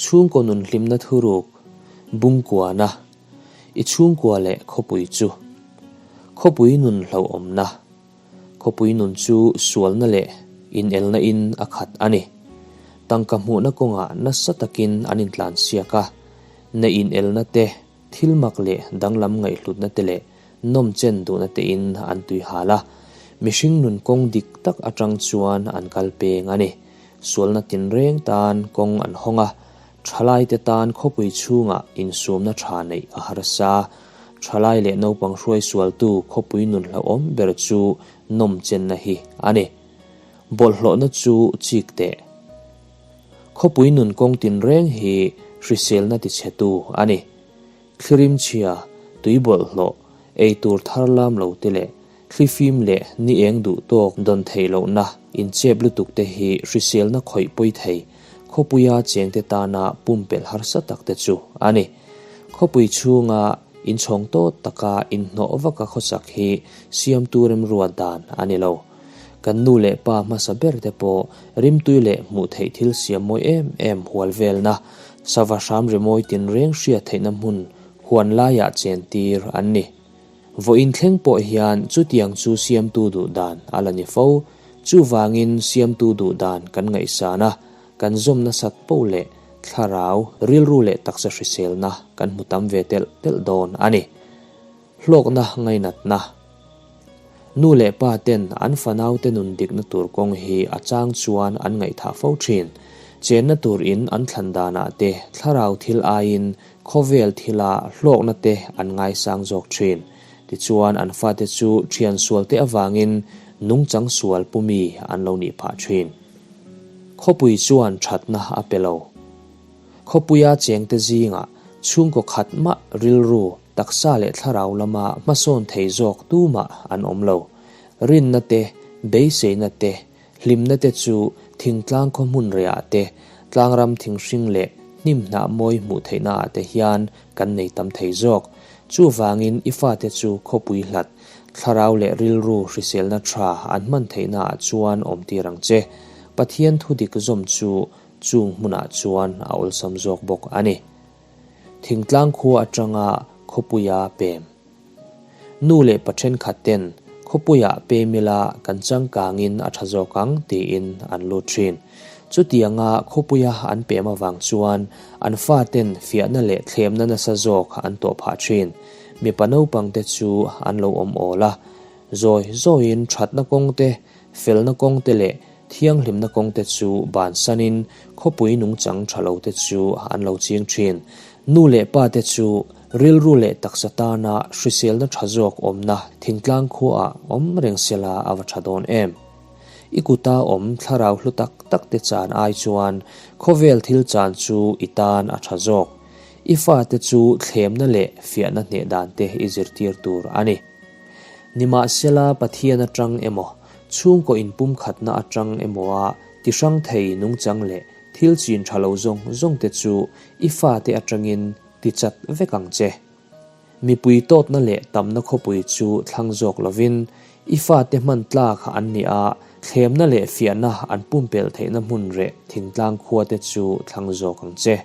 Chhungkaw nun hlimna thuruk bungkuana i chhungkua leh khawpui chu. Khawpui nun hlauhawmna, Khawpui nun chu sualna leh inelna in a khat a ni. Tangka hmuhna kawngah nasa takin an intlansiak a, na inelna te, thil mak leh danglam ngaihhlutna te leh nawmchen duhna tein an tui hal a, mihring nun kawng dik tak atang chuan an kal peng a ni. Sualna tinreng tan kawng an hawng a, thalaite tan khawpui chhungah insumna tha neih a harsa. Thalai leh naupang hruai sualtu khawpui nun hlauhawm ber chu nawmchenna hi a ni. Bawlhhlawhna chu chik teh. Khawpui nun kawng tinreng hi hriselna tichhetu a ni. Thlirim chhia, tui bawlhhlawh, ei tur thar lam lo te leh thlifim leh ni eng duh tawk dawn theih lohna inchep lutuk te hi hriselna khawih pawi thei khawpuia chengte tana pumpelh harsa tak te chu a ni. Khawpui chhunga inchhawng tawt taka inhnawh vaka khawsak hi siamtu remruat dan a ni lo. Kan nu leh pa hmasa ber te pawh rimtui leh hmuh theih thil siam mawi em em hual velna, sava hram rimawi tinreng hriat theihna hmun huan laiah chen tir an ni. Vawiin thleng pawh hian chutiang chu siamtu duh dan a la ni fo. Chuvangin siamtu duh dan kan ngaihsan a, kan zawm nasat poh leh thlarau, rilru leh taksa hriselna kan hmu tam ve telh telh dawn a ni. Hlawkna ngainatna. Nu leh pa ten an fanaute nun dikna tur kawng hi a chang chuan an ngaihthah fo thin. Chenna tur in an thlan danah te thlarau thil aiin khawvel thila hlawkna te an ngaisang zawk thin. Tichuan an fate chu thian sual te avangin nungchang sual pumi an lo nih phah thin. Khawpui chuan thatna a pe lo. Khawpuia chengte zingah chhungkaw khat mah rilru Taksa leh thlarau lama hmasawn thei zawk tumah an awm lo. Rinna te, beiseina te, hlimna te chu thingtlang khaw hmun rehah te, tlangram thinghring leh hnimhnah mawi hmuh theihnaah te hian kan nei tam thei zawk. Chuvangin i fate chu khawpui hlat, thlarau leh rilru hriselna tha an hman theihnaah chuan awmtir ang che. Pathian thudik zawm chu chung hmunah chuan a awlsam zawk bawk a ni. Thingtlang khua atanga khawpuia pem. Nu leh pa thenkhat ten khawpuiah pem ila kan changkangin a tha zawk ang tiin an lut thin. Chutianga khawpuia an pem avang chuan an faten fiahna leh thlemna nasa zawk an tawh phah thin. Mipa naupangte chu an lo awm awl a, zawi zawiin thatna kawngte, felna kawngte leh Thianghlimna kawngte chu bansanin khawpui nungchang tha lote chu an lo ching thin. Nu leh pate chu rilru leh taksa tana hriselna tha zawk awmna thingtlang khuaah awm reng sela a va tha dawn em? I kuta awm thlarau hlu tak takte chan ai chuan khawvel thil chan chu i tan a tha zawk. I fate chu thlemna leh fiahna hneh dante i zirtir tur a ni. Nimahsela Pathian atang emaw, chhungkaw inpumkhatna atang emawa ti hrang thei nungchang leh thil chin tha lo zawng zawngte chu i fate atangin ti chat vek ang che. Mipui tawtna leh tamna khawpui chu thlang zawk lovin i fate hman tlak an ni a, thlemna leh fiahna an pumpelh theihna hmun reh thingtlang khuate chu thlang zawk ang che.